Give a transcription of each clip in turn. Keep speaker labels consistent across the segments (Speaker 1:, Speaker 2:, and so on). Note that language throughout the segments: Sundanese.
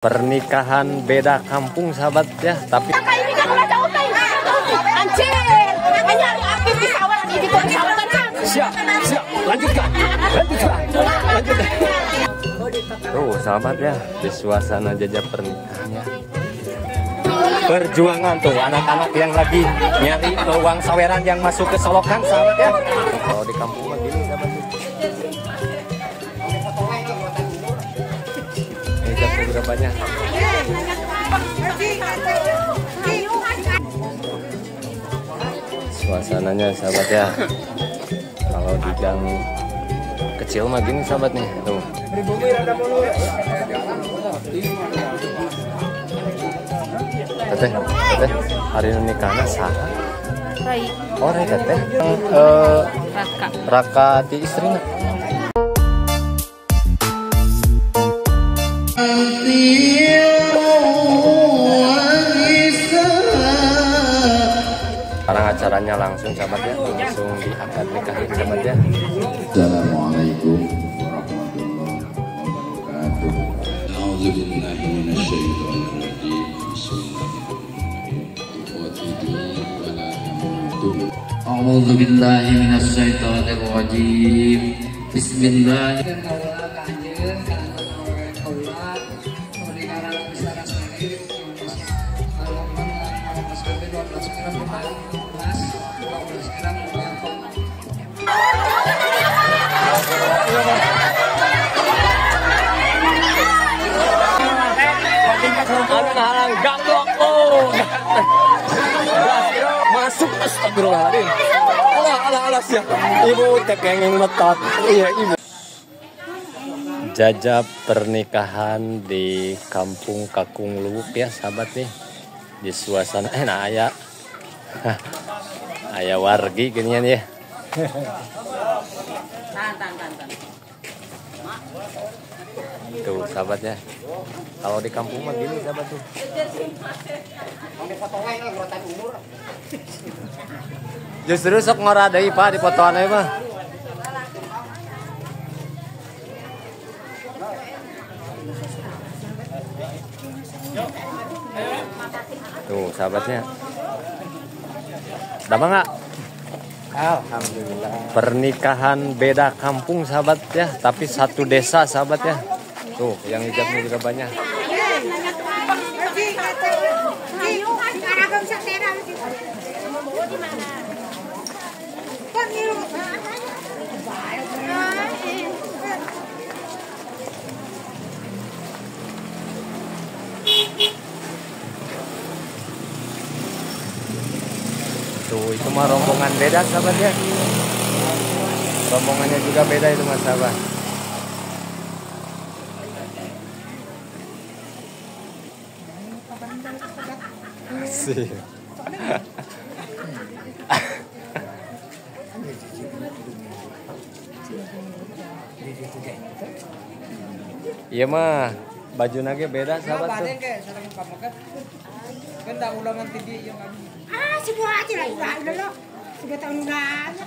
Speaker 1: Pernikahan beda kampung sahabat ya, tapi siap, siap, lanjutkan, lanjutkan, lanjutkan. Tuh sahabat ya, di suasana jajah pernikahannya. Perjuangan tuh anak-anak yang lagi nyari uang saweran yang masuk ke solokan sahabat ya. Kalau di kampung mah gini sahabat tuh. Ini jam berapanya? Suasananya sahabat ya. Kalau di gang kecil mah gini sahabat nih tuh. Teteh, teteh, hari ini nikahnya saha?
Speaker 2: Rai.
Speaker 1: Oh, Rai teteh.
Speaker 2: Raka.
Speaker 1: Raka ti istrina. Sekarang acaranya langsung sahabat ya, langsung di akad nikahin sahabat ya.
Speaker 3: Assalamualaikum warahmatullahi wabarakatuh. A'udzubillahi minasyaitonir rajim.
Speaker 4: A'udzubillahi minasyaitonir rajim. Bismillah.
Speaker 1: Masuk astagfirullahaladzim. Alah alah alah ya. Ibu tekengeng metot. Iya ibu. Jajab pernikahan di Kampung Kakung Luwuk ya sahabat nih. Di suasana nah aya. Aya wargi ginian ya. Tuh sahabatnya. Kalau di kampung mah gini sahabat tuh. Justru sok ngora deui Pak di fotoan euy mah. Tuh sahabatnya. Damang nggak?
Speaker 5: Alhamdulillah.
Speaker 1: Pernikahan beda kampung sahabat ya, tapi satu desa sahabat ya. Tuh, yang hijabnya juga banyak. Tuh, itu mah rombongan beda sahabat ya. Rombongannya juga beda itu mas sahabat. Sih. Iya mah baju nage beda sahabat tuh.
Speaker 6: Ah, sebuah aja lah, udah lo, sudah tahun lalu.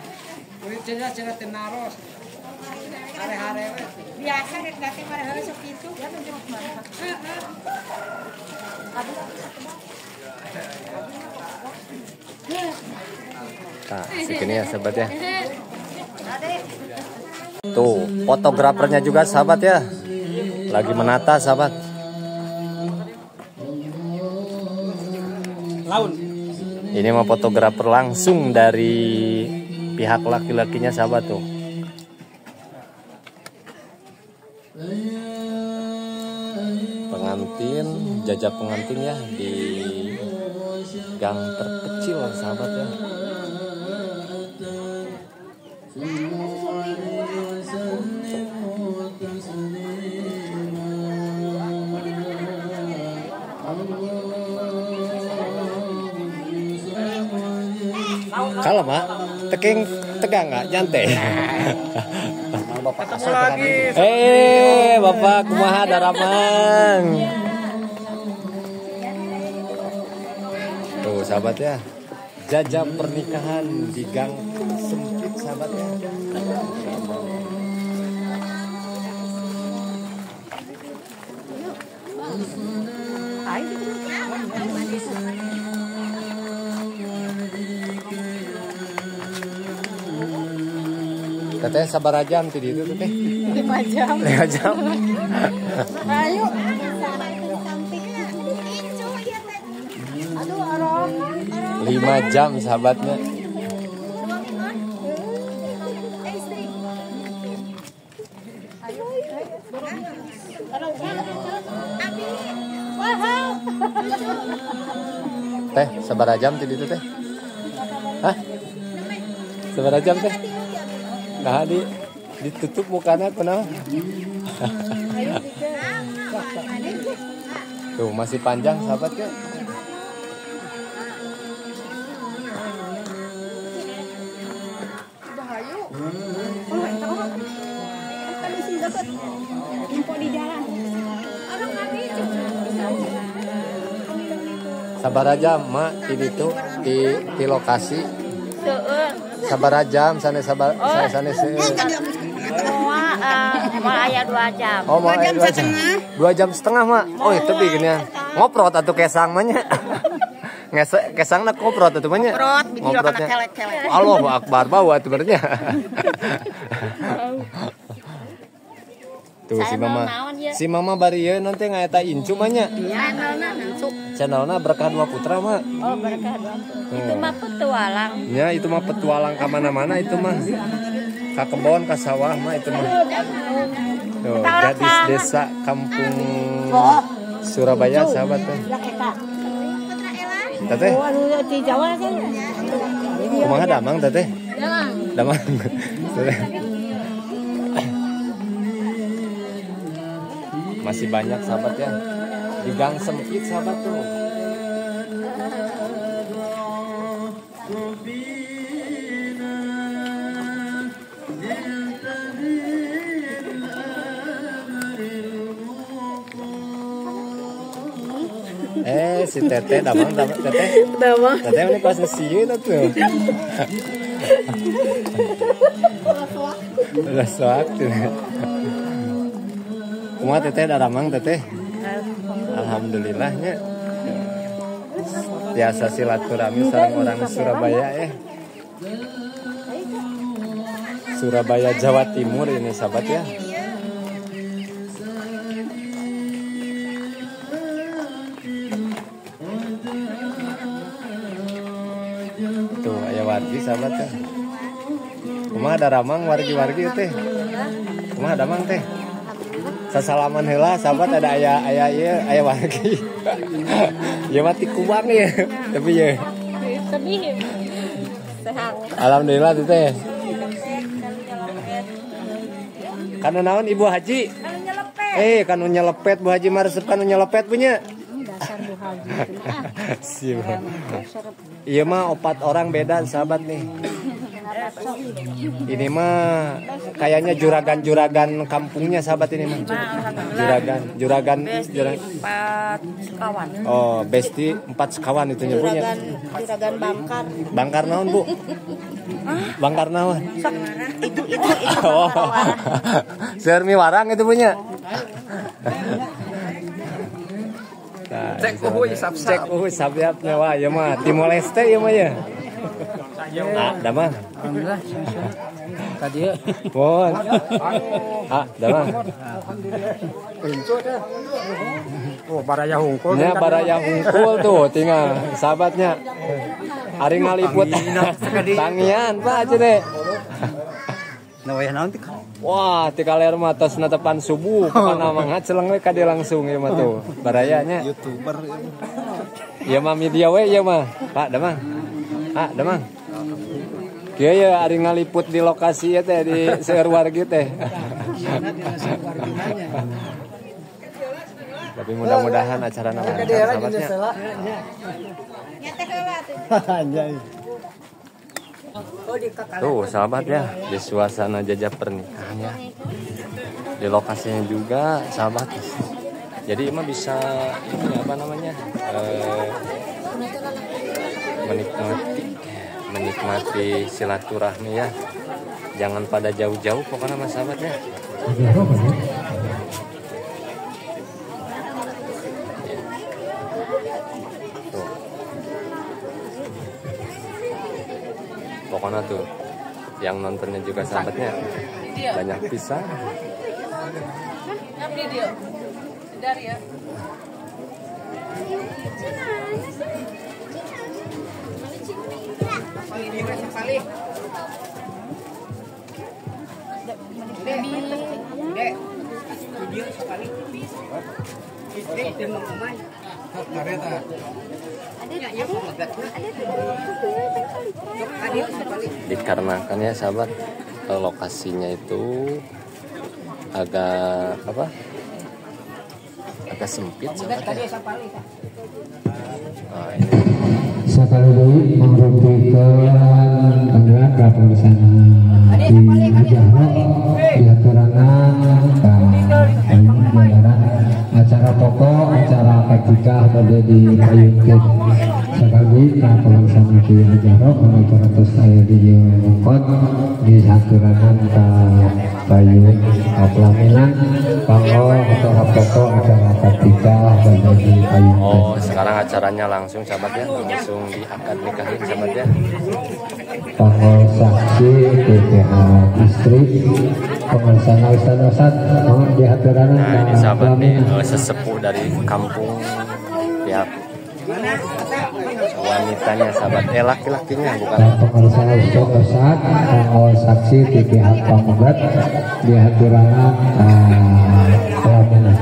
Speaker 6: Biasa datang hari-hari segitu.
Speaker 1: Nah, segini ya sahabat ya. Tuh, fotografernya juga sahabat ya. Lagi menata sahabat. Ini mah fotografer langsung dari pihak laki-lakinya sahabat tuh. Pengantin, jajak pengantin ya di gang terkecil sahabat ya. Kalau mak, teking tegang nggak nyantai. Bapak kumaha daramang. Tuh sahabat ya, jajah pernikahan di gang sempit sahabat ya. Teteh sabar jam tadi itu teteh.
Speaker 2: 5 jam.
Speaker 1: 5 jam.
Speaker 6: Ayo.
Speaker 1: 5 jam sahabatnya. Teh, sabar jam tadi itu teh. Hah? Sabar jam teh. Nah, ditutup mukanya kenapa? Tuh, masih panjang sahabat ya. Sabar aja mak di itu di lokasi. Sabar jam sana sabar sana seueur.
Speaker 2: Mau aya 2 jam.
Speaker 1: Oh, mau 2 jam setengah. 2 jam setengah mak. Oh, itu bikinnya. Ngoprot atuh kesang mah nya. Kesangna ngoprot atuh mah nya.
Speaker 2: Ngoprot bikin kelek-kelek.
Speaker 1: Allahu akbar bau atuh berarti. Tuh si mama. Si mama bari ieu nanti ngaeta incu mah nya.
Speaker 2: Iya,
Speaker 1: channelna Berkah Dua Putra mah.
Speaker 2: Oh, Berkah Dua Putra. Itu mah petualang.
Speaker 1: Ya, itu mah petualang ka mana-mana itu mah. Ka kebon, ka sawah mah itu mah. Tuh, gadis desa kampung Surabaya sahabat teh. Teteh. Kumaha damang teteh? Damang. Masih banyak sahabat ya. Di gang sempit sahabat tuh. Si Teteh damang Teteh.
Speaker 2: Damang.
Speaker 1: Teteh ini pas ngesieun atuh. Udah soak. Kumaha Teteh daramang Teteh? Alhamdulillahnya. Biasa silaturahmi sareng orang Surabaya ya. Surabaya Jawa Timur ini sahabat ya. Tuh aya wargi sahabat ya. Kumaha daramang wargi-wargi teh? Kumaha damang teh? Sasalaman heula sahabat ada aya aya ieu aya wargi. Ya mati kubang ya. Tapi ya.
Speaker 2: Sehat.
Speaker 1: Alhamdulillah teh. Kanu naon Ibu Haji?
Speaker 6: Kanu nyelepet.
Speaker 1: Kanu nyelepet Bu Haji mah resep kanu nyelepet punya.
Speaker 6: Dasar Bu Haji.
Speaker 1: Iya mah 4 orang beda sahabat nih. Ini mah kayaknya juragan-juragan kampungnya sahabat ini mah. Juragan
Speaker 2: 4 sekawan.
Speaker 1: Oh, besti 4 sekawan itu nyebutnya.
Speaker 2: Juragan bangkar.
Speaker 1: Bangkar naon, Bu? Bangkar naon?
Speaker 2: Itu.
Speaker 1: Oh. Seueur mi warang itu punya. Nah,
Speaker 5: cek uhuy sap-sap.
Speaker 1: Cek uhuy sap-sap nyawa ieu mah Timor Leste ieu mah ya. Ah, damang.
Speaker 5: Alhamdulillah. Tadi ya.
Speaker 1: Mohon. Ah, damang.
Speaker 5: Oh, baraya hungkul.
Speaker 1: Ya, baraya hungkul tuh tinggal sahabatnya. Ari ngaliput. Tangian, Pak cenah.
Speaker 5: Nah, wayah naon teh?
Speaker 1: Wah, ti kaler mah tos netepan subuh, pokona mah ngaceleng we ka dieu langsung ieu mah tuh. Barayanya.
Speaker 5: YouTuber.
Speaker 1: Ieu mah media we ieu mah. Pak, damang. Ah, damang. Kieu ya ari ngaliput di lokasi ya teh di seueur wargi teh. Tapi mudah-mudahan acarana lancar sahabatnya. Tuh sahabat ya, di suasana jajah pernikahan ya. Di lokasinya juga sahabat. Jadi emang bisa ini apa namanya? Menikmati silaturahmi ya. Jangan pada jauh-jauh pokoknya mas sahabat ya. Pokoknya tuh yang nontonnya juga sahabatnya banyak pisah. Dikarenakan ya sahabat, lokasinya itu agak apa? Agak sempit sahabat ya. Nah, ini.
Speaker 7: Sekali lagi merupakan panggilan kapal sana di Jahro di aturanan acara pokok acara akad nikah pada di payungkeun. Sekali kapal sana di Jahro parantos aya di Mongkot di aturanan ka payung pelaminan kanggo acara pokok acara akad nikah pada di payungkeun.
Speaker 1: Oh, sekarang acaranya langsung sahabat ya, langsung di akad nikahin sahabat ya.
Speaker 7: Kanggo saksi PPH istri pengersana ustaz mohon dihaturanan.
Speaker 1: Nah, ini sahabat nih sesepuh dari kampung pihak wanitanya sahabat, laki-lakinya bukan.
Speaker 7: Pengersana ustaz kanggo saksi PPH panggugat dihaturanan pelaminan.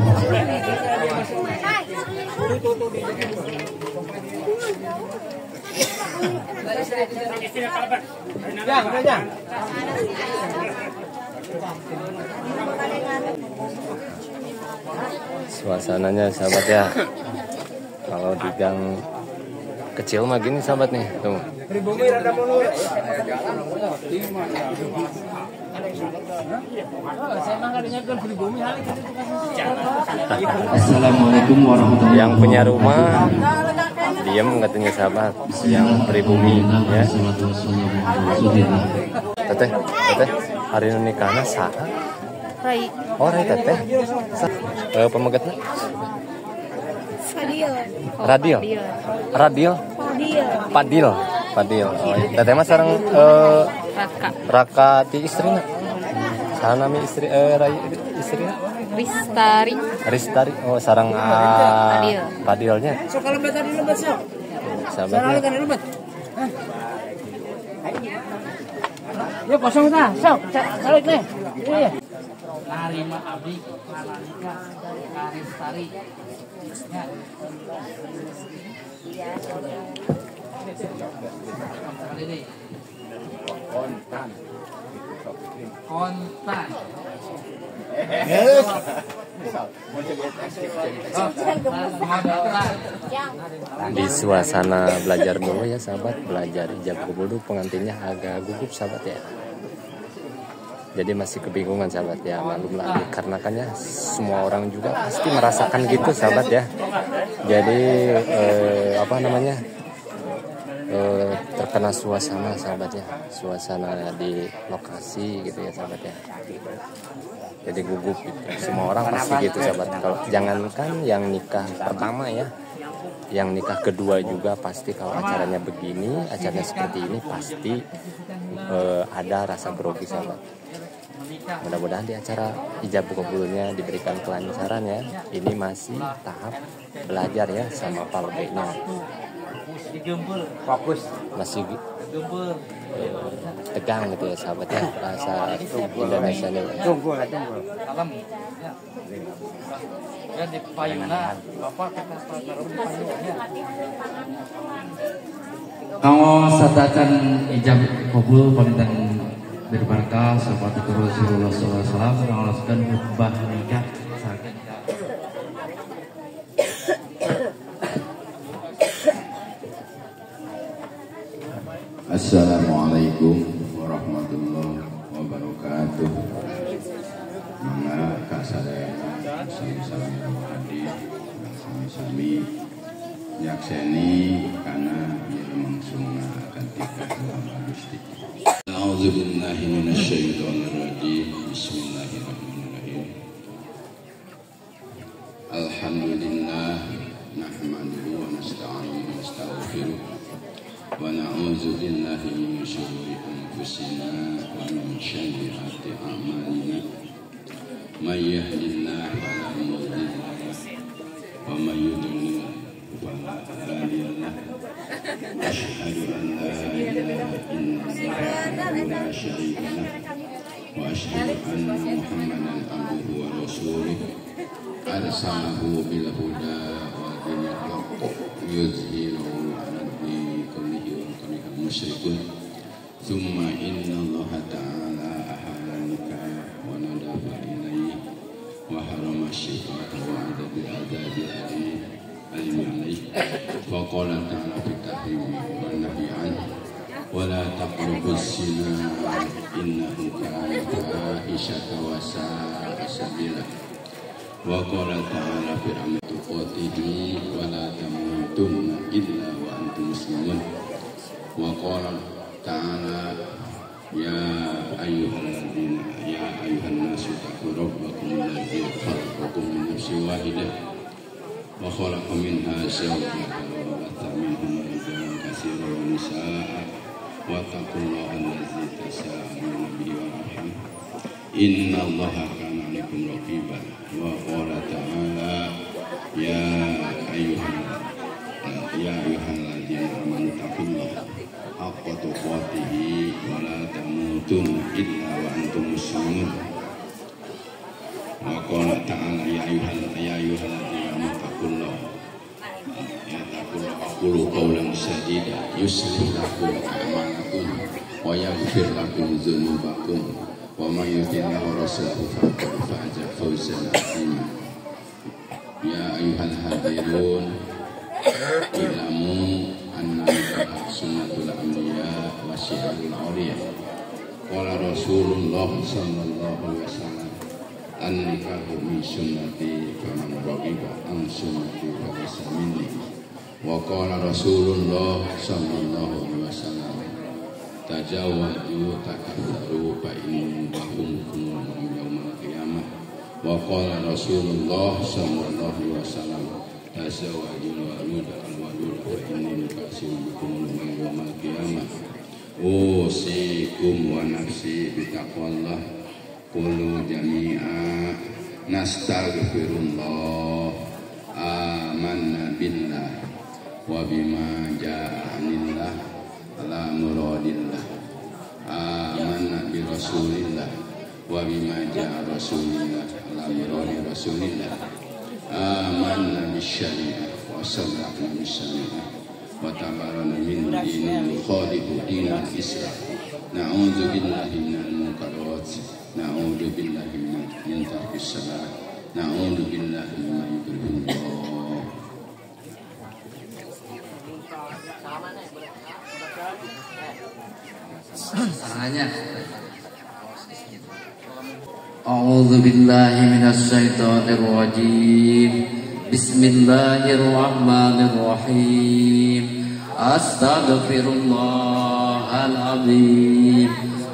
Speaker 1: Suasananya sahabat ya, kalau di gang kecil mah gini sahabat nih tuh.
Speaker 4: Assalamualaikum warahmatullahi wabarakatuh.
Speaker 1: Yang punya rumah diam katanya sahabat, yang pribumi ya. Teteh, teteh, hari ini nikahnya saha?
Speaker 2: Rai.
Speaker 1: Oh, Rai teteh. Pemegatnya?
Speaker 2: Fadil.
Speaker 1: Radil. Radil. Fadil. Fadil. Oh, iya. Teteh mah sareng
Speaker 2: Raka.
Speaker 1: Raka ti istrina. Saha nami istri Rai istrina?
Speaker 2: Ristari.
Speaker 1: Ristari. Oh, sareng
Speaker 2: Fadil.
Speaker 1: Fadilnya.
Speaker 5: Sok kalau beta di lembet sok.
Speaker 1: Sahabatnya.
Speaker 5: Ya kosong tah, sok. Salik nih. Iya. Narima abdi nalika Ristari. Ya. Kontan. Kontan.
Speaker 1: Di suasana belajar dulu ya sahabat, belajar ijab kabul dulu, pengantinnya agak gugup sahabat ya. Jadi masih kebingungan sahabat ya, maklum lah karena kan ya semua orang juga pasti merasakan gitu sahabat ya. Jadi apa namanya, terkena suasana sahabat ya, suasana di lokasi gitu ya sahabat ya. Jadi gugup gitu. Semua orang pasti gitu sahabat. Kalau jangankan yang nikah pertama ya, yang nikah kedua juga pasti kalau acaranya begini, acaranya seperti ini pasti ada rasa grogi sahabat. Mudah-mudahan di acara ijab kabulnya diberikan kelancaran ya. Ini masih tahap belajar ya sama palbenya.
Speaker 5: Fokus
Speaker 1: masih tegang gitu ya sahabat ya, bahasa Indonesia nya.
Speaker 5: Tunggu lah, tunggu.
Speaker 4: Ya di payuna, bapak kata payuna. Kanggo satacan ijab kabul pamintan berbarkah syafaat Rasulullah sallallahu alaihi wasallam ngaoskeun khutbah nikah saged.
Speaker 3: Assalamualaikum warahmatullahi wabarakatuh. Mangga kasadayana sami-sami hadir sami-sami nyakseni kana ieu langsungna akad nikah lama Gusti. A'udzubillahi minasyaitonir rajim. Bismillahirrahmanirrahim. Alhamdulillah nahmaduhu wa nasta'inuhu wa nastaghfiruh. Wa na'udzu billahi min syururi anfusina wa min sayyiati a'malina. May yahdihillahu fala mudilla lahu wa may yudlil fala hadiya lahu. Asyhadu an la ilaha illallah wa la syarika lahu wa asyhadu anna Muhammadan abduhu wa rasuluh. Arsalahu bil huda wa dinil haqq yuzhiruhu 'ala dini kullihi wa karihal musyrikun. Tsumma inna Allah ta'ala ahalla nikah wa nadafa ilaihi wa harama syiqata wa 'ada bil adzabil alim alaihi. Fa qala ta'ala fi tahrimi wa nahyi anhu wa la taqrabuz zina innahu kana fahishatan wa sa'a sabila. Wa qala ta'ala fi amri tuqatihi wa la tamutunna illa wa antum muslimun. Wa qala ta'ala ya ayyuhalladzina ya ayyuhan nasu taqu rabbakum alladzi khalaqakum min nafsin wahidah wa khalaqa minha zawjaha wa batha minhuma rijalan katsiran wa nisaa wa taqullaha allazi tasaaluna bihi wal arham innallaha kana 'alaikum raqiba. Wa qala ta'ala ya ayyuhalladzina amanu taqullaha haqqa tuqatihi wa la tamutunna illa wa antum muslimun. Wa qala ta'ala ya ayyuhalladzina amanu taqullaha ya taqullaha qulu qawlan sadida yuslih lakum a'malakum wa yaghfir lakum dzunubakum wa may yuti'illaha wa rasulahu faqad faza fawzan 'azima. Ya ayyuhal hadirun ilamu anna nikah sunnatul anbiya wa syiarul awliya. Qala Rasulullah sallallahu alaihi wasallam an-nikahu min sunnati faman raghiba an sunnati falaysa minni. Wa qala Rasulullah sallallahu alaihi wasallam tajawwaju takatsaru fa inni mubahumukum yaumal qiyamah. Wa qala Rasulullah sallallahu alaihi wasallam tazawwajul waluda al-walud fa inni mukasirun bikum yaumal qiyamah. Usikum wa nafsi bitaqwallah. Qulu jami'a nastaghfirullah amanna billah wa bima jaa anillah ala muradillah amanna bi rasulillah wa bima jaa rasulillah ala muradi rasulillah amanna bisyariah wa saddaqna bisyariah wa tabarana min dinil khaliqu dinil islam. Na'udzu billahi minal munkarat, na'udzu billahi min tarkis salat, na'udzu billahi mimma yukrihullah.
Speaker 4: Tangannya. A'udzu billahi minasyaitonir rajim. Bismillahirrahmanirrahim. Astaghfirullahal azim.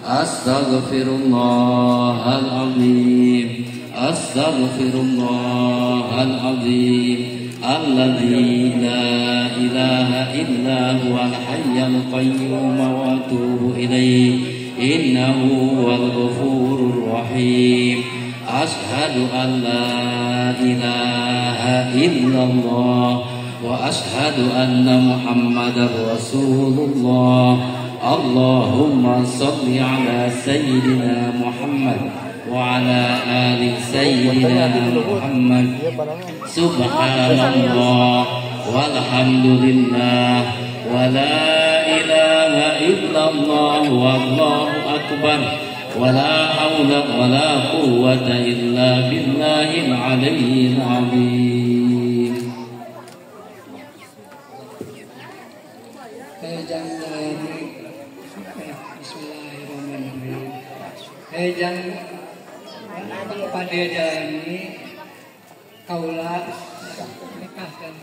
Speaker 4: Astaghfirullahal azim. Astaghfirullahal azim. Alladzi la ilaha illa huwal hayyul qayyum wa atubu ilaihi innahu huwal ghafurur rahim. Ashhadu an la ilaha illallah wa ashhadu anna Muhammadar Rasulullah. Allahumma shalli ala sayyidina Muhammad wa ala ali sayyidina Muhammad. Subhanallah walhamdulillah wa la ilaha illallah wallahu akbar wa la hawla wa la quwwata illa billahil aliyyil azim.
Speaker 8: Bismillahirrahmanirrahim. Jang Padejani kaula nikahkan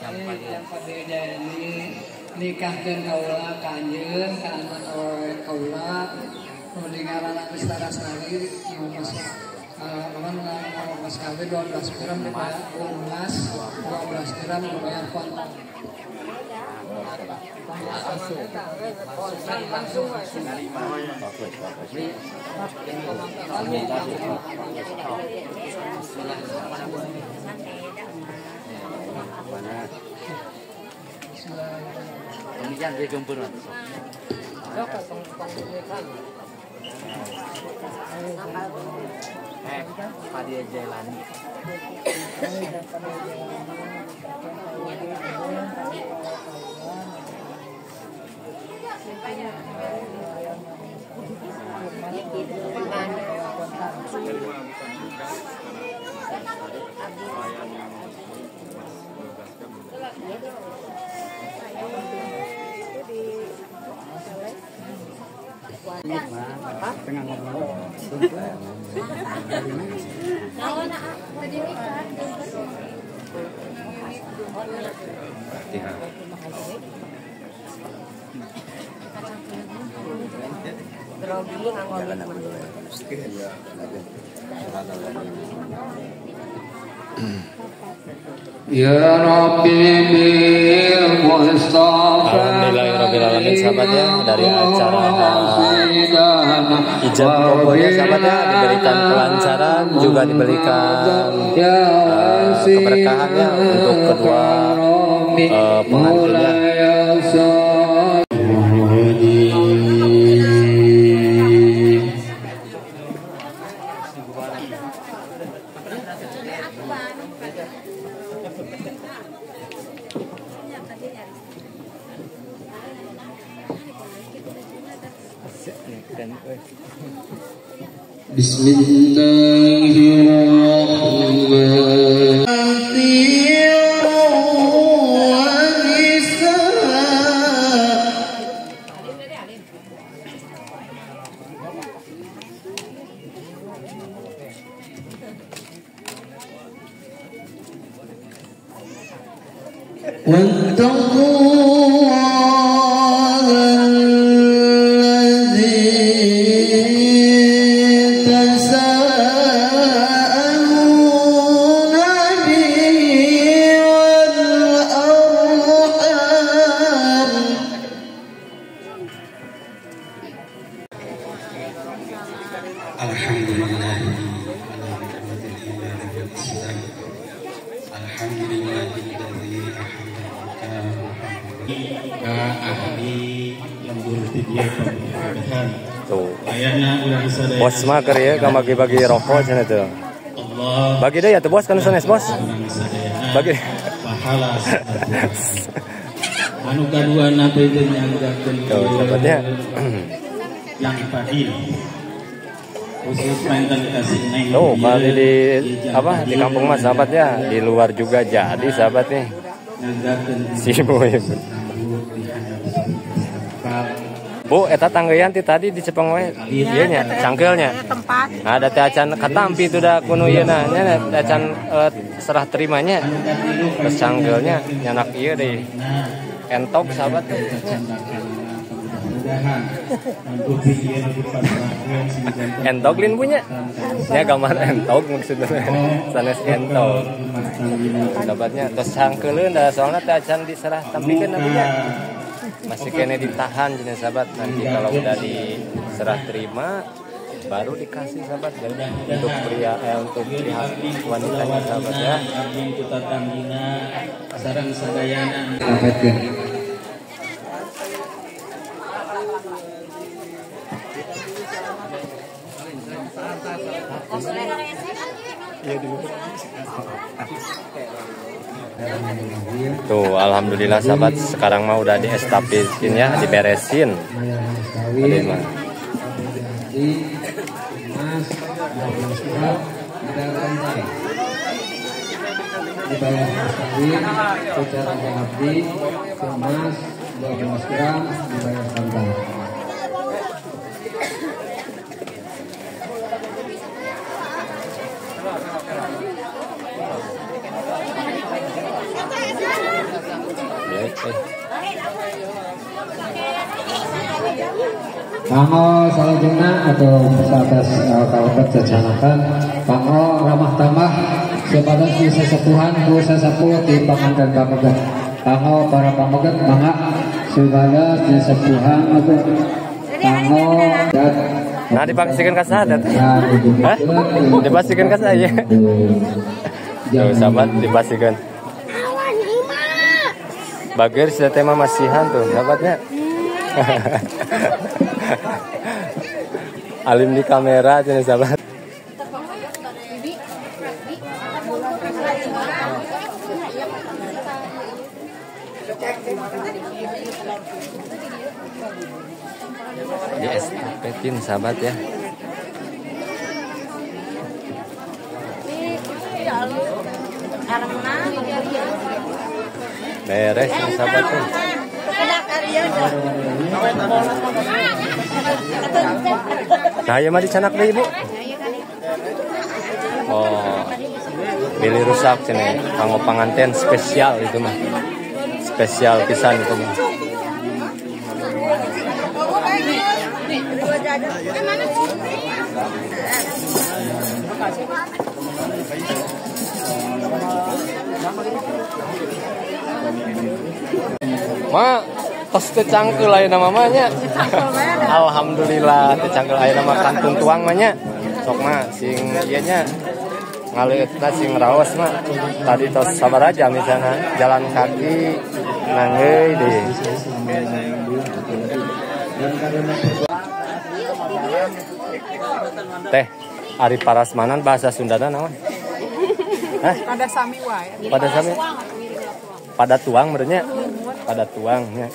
Speaker 8: jang Padejani nikahkeun kaula ka anjeun ka anak awewe kaula nu dingaranna Lestari nu Mas kawin 12 gram dibayar emas, 12 gram dibayar kontan. Langsung.
Speaker 5: Fadia Jailani.
Speaker 7: Ya Rabbi bil Mustafa.
Speaker 1: Alhamdulillahirabbil sahabat ya, dari acara ijab kabulnya sahabat ya, diberikan kelancaran juga diberikan keberkahannya untuk kedua pengantinnya.
Speaker 7: Bismillahirrahmanirrahim.
Speaker 1: Tuh. Bos mah keur ieu bagi-bagi rokok cenah tuh. Bagi deh ya tuh bos kan sanes bos. Bagi.
Speaker 9: Pahala. Anu kaduana teh nyanggakeun.
Speaker 1: Tuh sahabatnya.
Speaker 9: Yang fadil. Khusus mantan kasih neng.
Speaker 1: Tuh kali di apa di kampung mas sahabatnya, di luar juga jadi sahabat nih. Si boy. Bu, eta tanggeyan ti tadi di Cepeng we. Ieu nya, cangkeulnya. Ada teh acan katampi itu da kuno ieu na nya teh acan serah terimanya. Terus cangkeulnya nyanak ieu deui. Entok sahabat. Entok lin punya. Nya gambar entok maksudnya. Sanes entok. Sahabatnya terus cangkeuleun da soalna teh acan diserah tampikeun punya. Masih kene ditahan jenis sahabat, nanti kalau udah diserah terima baru dikasih sahabat untuk pria untuk pihak wanitanya sahabat ya. Tuh, alhamdulillah sahabat, sekarang mah udah diestapisin ya, diberesin. Tadi mah.
Speaker 7: Dibayar mas kawin secara abdi emas 12 gram dibayar kontan. Kanggo salajengna atau atas kalebet cacanakan kanggo ramah tamah sebatas di sesepuhan ku sesepuh di panganten pameget. Kanggo para pameget mangga sebatas di sesepuhan atau kanggo dat.
Speaker 1: Nah dipastikan ka saha teh? Hah? Dipastikan ka saha ya? Tuh sahabat dipastikan. Bager sudah tema masihan tuh sahabatnya. Alim di kamera aja nih sahabat. Di estapetin sahabat ya. Beres nih sahabat tuh. Nah, ya mah dicanak deh ibu. Oh, pilih rusak sini. Kanggo panganten spesial itu mah. Spesial pisan itu mah. Ma, tos teu cangkeul ayeuna mah nya. Alhamdulillah teu cangkeul ayeuna mah kantun tuang mah nya. Sok mah sing ieu nya ngaleutna sing raos mah. Tadi tos sabaraha jam misalna jalan kaki nangeui deui. Teh, ari parasmanan bahasa Sundana naon? Hah?
Speaker 6: Pada sami wae.
Speaker 1: Pada sami. Pada tuang merenya. Pada tuangnya.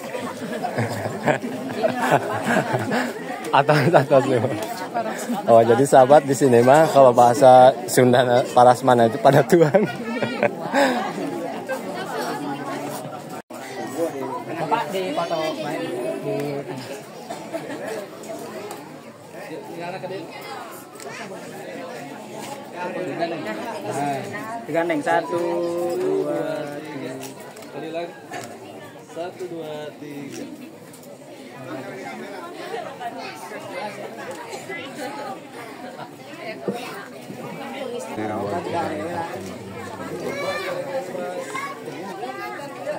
Speaker 1: Atas atas. Oh, jadi sahabat di sini mah kalau bahasa Sunda parasmana itu pada tuang.
Speaker 5: Bapak di foto di digandeng 1 2 3. Sekali lagi. 1 2 3.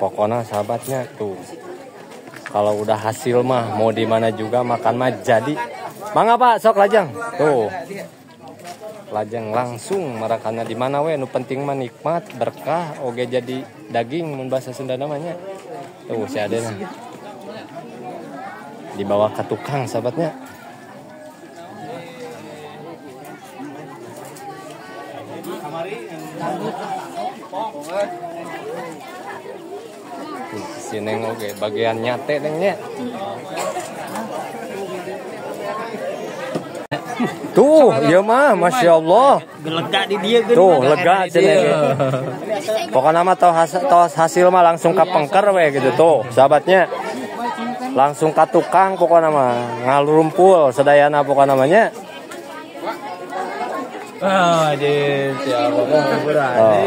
Speaker 1: Pokoknya sahabatnya tuh kalau udah hasil mah mau di mana juga makan mah jadi. Mangga Pak, sok lajang. Tuh. Lajang langsung marakanna di mana we nu penting mah nikmat, berkah, oge jadi daging mun bahasa Sunda namanya. Tuh si Adena. Dibawa ke tukang sahabatnya. Si Neng oge bagian nyate nengnya. Tuh, iya mah, masya Allah.
Speaker 5: Lega di dia.
Speaker 1: Tuh, lega cenah. Pokoknya mah tos hasil mah langsung ka pengker we gitu tuh, sahabatnya. Langsung ka tukang pokoknya mah ngalurumpul sadayana pokoknya namanya.
Speaker 9: Ah, jeung siapa berani.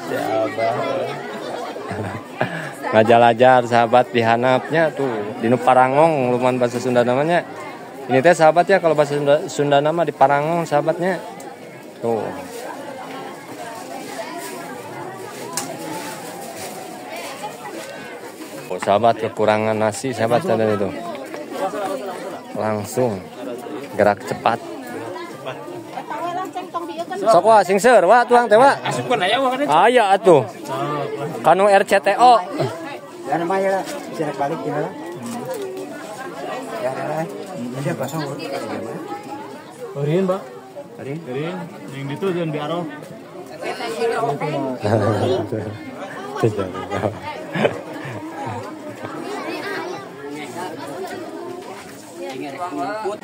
Speaker 1: Siapa? Ngajalajar sahabat di hanapnya tuh, di nu Parangong lumayan bahasa Sunda namanya. Ini teh sahabat ya kalau bahasa Sunda nama di Parangong sahabatnya. Tuh. Oh, sahabat kekurangan nasi sahabat dan itu. Langsung gerak cepat. Sok wah sing seur wah tuang teh wah. Aya atuh. Kanu RCTO.
Speaker 10: Ya namanya bisa balik gimana? Ya lah. Dia kosong.
Speaker 9: Orin, Pak. Orin. Orin. Yang itu jangan biaro.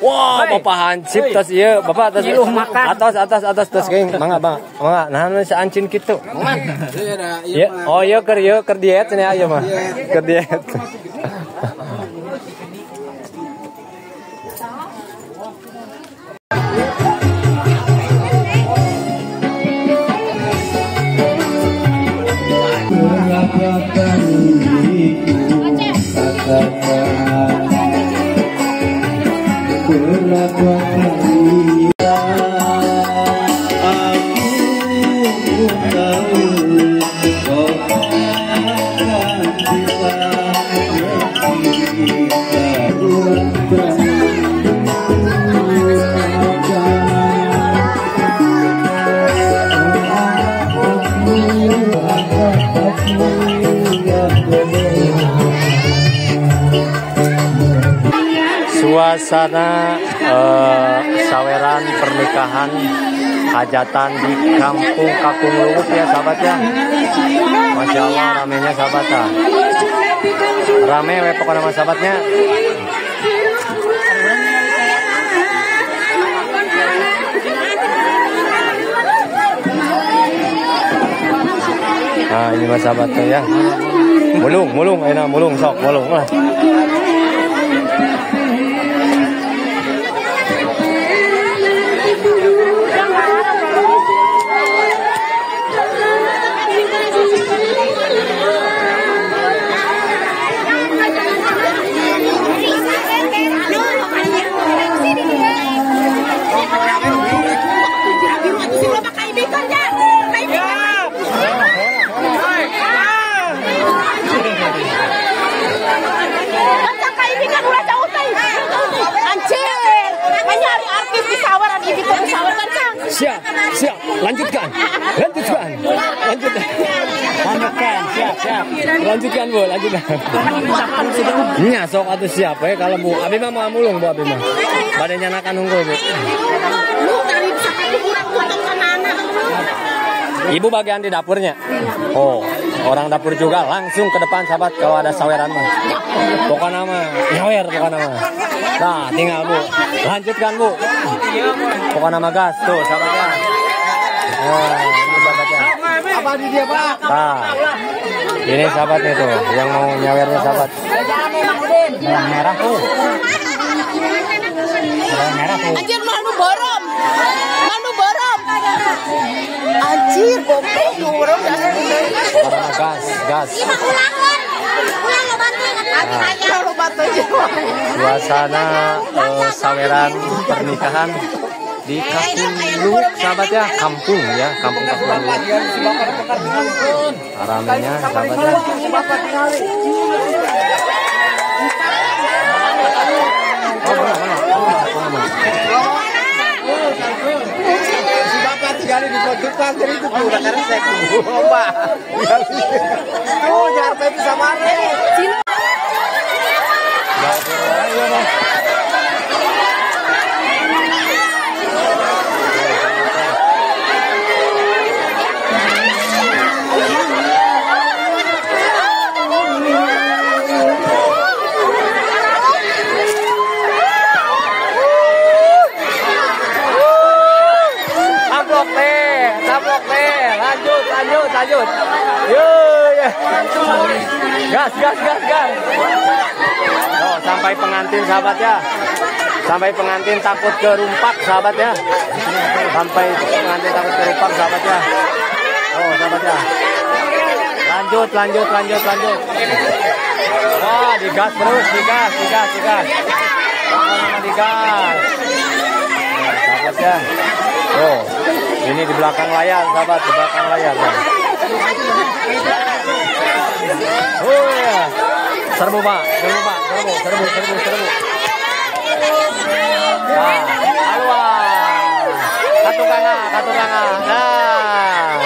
Speaker 1: Wah, Bapak hansip tas ieu, Bapak tas atas atas atas tas geng. Mangga, Bang. Mangga, nah saancin kitu. Ya, oh ieu keur diet cenah ieu mah. Keur diet.
Speaker 7: Berapa
Speaker 1: Suasana saweran pernikahan hajatan di Kampung Kakung Luwuk ya sahabat ya. Masya Allah ramenya sahabat ya. Rame we pokoknya sama sahabatnya. Nah ini mas sahabatnya ya. Mulung, mulung, enak mulung sok, mulung lah. Siap, siap, lanjutkan, lanjutkan, lanjutkan, lanjutkan, siap, siap, lanjutkan Bu, lanjutkan. Nya sok atuh siap ya kalau Bu, abi mah mau mulung Bu abi mah, bade nyanakan unggul Bu. Ibu bagian di dapurnya. Oh, orang dapur juga langsung ke depan sahabat kalau ada saweran mah. Pokoknya mah nyawer pokoknya mah. Nah, tinggal Bu. Lanjutkan Bu. Pokoknya mah gas tuh sahabatnya. Nah, ini sahabatnya.
Speaker 10: Apa di dia, Pak?
Speaker 1: Nah, ini sahabatnya tuh yang mau nyawernya sahabat. Merah tuh. Merah tuh.
Speaker 6: Anjir manu borom. Manu borom. Anjir, goblok borom.
Speaker 1: Gas, gas. Suasana saweran pernikahan di Kampung Luwuk sahabat ya, kampung ya, kampung Kampung Luwuk. Ramenya sahabat ya.
Speaker 10: Si bapak tinggal di pojokan jadi itu udah karesek. Pak. Oh, nyarpe itu sama re.
Speaker 1: Lanjut, lanjut, lanjut. Yo, ya. Gas, gas, gas, gas. Oh, sampai pengantin sahabat ya. Sampai pengantin takut kerumpak sahabat ya. Sampai pengantin takut kerumpak sahabat ya. Oh, sahabat ya. Lanjut, lanjut, lanjut, lanjut. Wah, digas terus, digas, digas, digas. Lama-lama digas. Nah, sahabat ya. Oh, ini di belakang layar, sahabat, di belakang layar. Ya. Oh ya, serbu Pak, serbu Pak, serbu, serbu, serbu, serbu. Nah, keluar. Katukanga, katukanga. Nah,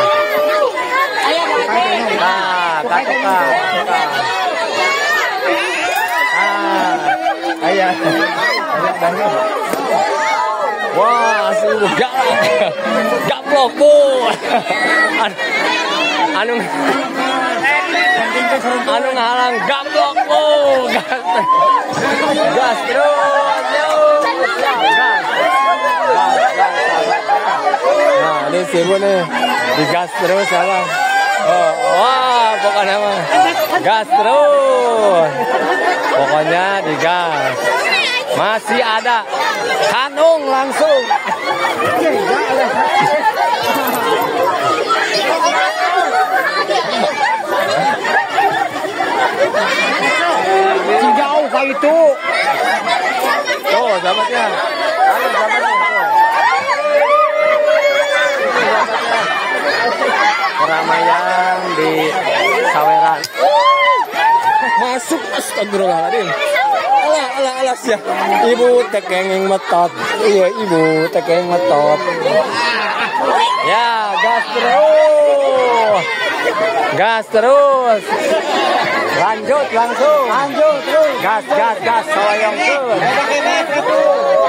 Speaker 1: nah, katukang, katukang. Ah, ayah, ayah. Wah, sungguh galak. Gaplok, Bu. Anu anu ngalang gaplok, Bu. Gas. Gas terus. Yo. Gas. Gas, gas. Nah, ini sibuk nih. Digas terus sama. Oh, wah, pokoknya mah gas terus. Pokoknya digas. Masih ada Kanung langsung. Jauh kayak itu. Tuh, sahabatnya. Ayo, sahabatnya. Keramaian di saweran. Masuk astagfirullahaladzim. Alah, alah, alah ya. Ibu tekenging metot. Iya, ibu tekenging metot. Ya, gas terus. Gas terus. Lanjut langsung. Lanjut terus. Gas gas gas soyongkeun.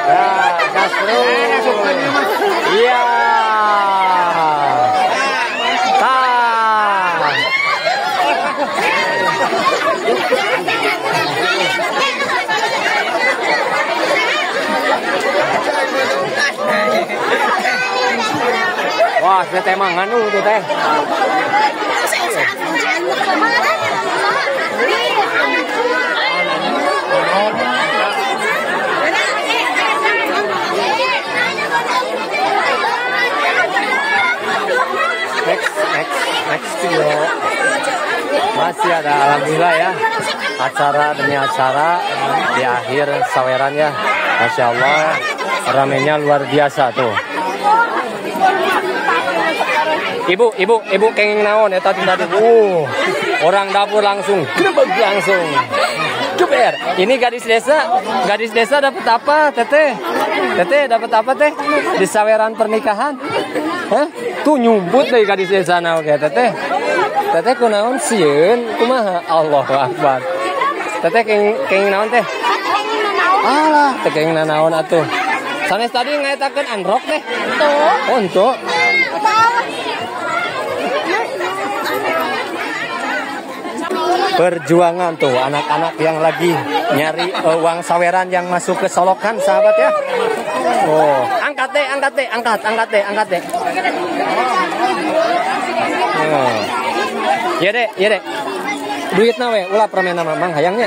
Speaker 1: Ya, gas terus. Iya. Tah. Wah, saya teh mangan tuh teh. Next, next, next video. Masih ada, alhamdulillah ya. Acara demi acara di akhir saweran ya. Masya Allah, ramenya luar biasa tuh. Ibu, ibu, ibu kenging naon eta tadi. Orang dapur langsung grebeg langsung. Cuber. Ini gadis desa dapat apa, Teteh? Teteh dapat apa, Teh? Di saweran pernikahan? Hah? Tuh nyumput deh gadis desa na oke, Teteh. Teteh kunaon sieun kumaha? Allahu Akbar. Teteh kenging naon, Teh? Alah, teh kenging naon atuh. Sanes tadi ngaetakeun androk teh. Oh, untuk. Perjuangan tuh anak-anak yang lagi nyari uang saweran yang masuk ke solokan sahabat ya. Oh, angkat deh, angkat deh, angkat, angkat deh, angkat deh. Oh. Ya deh, ya deh. Duit nawe ulah permen nama mang hayangnya.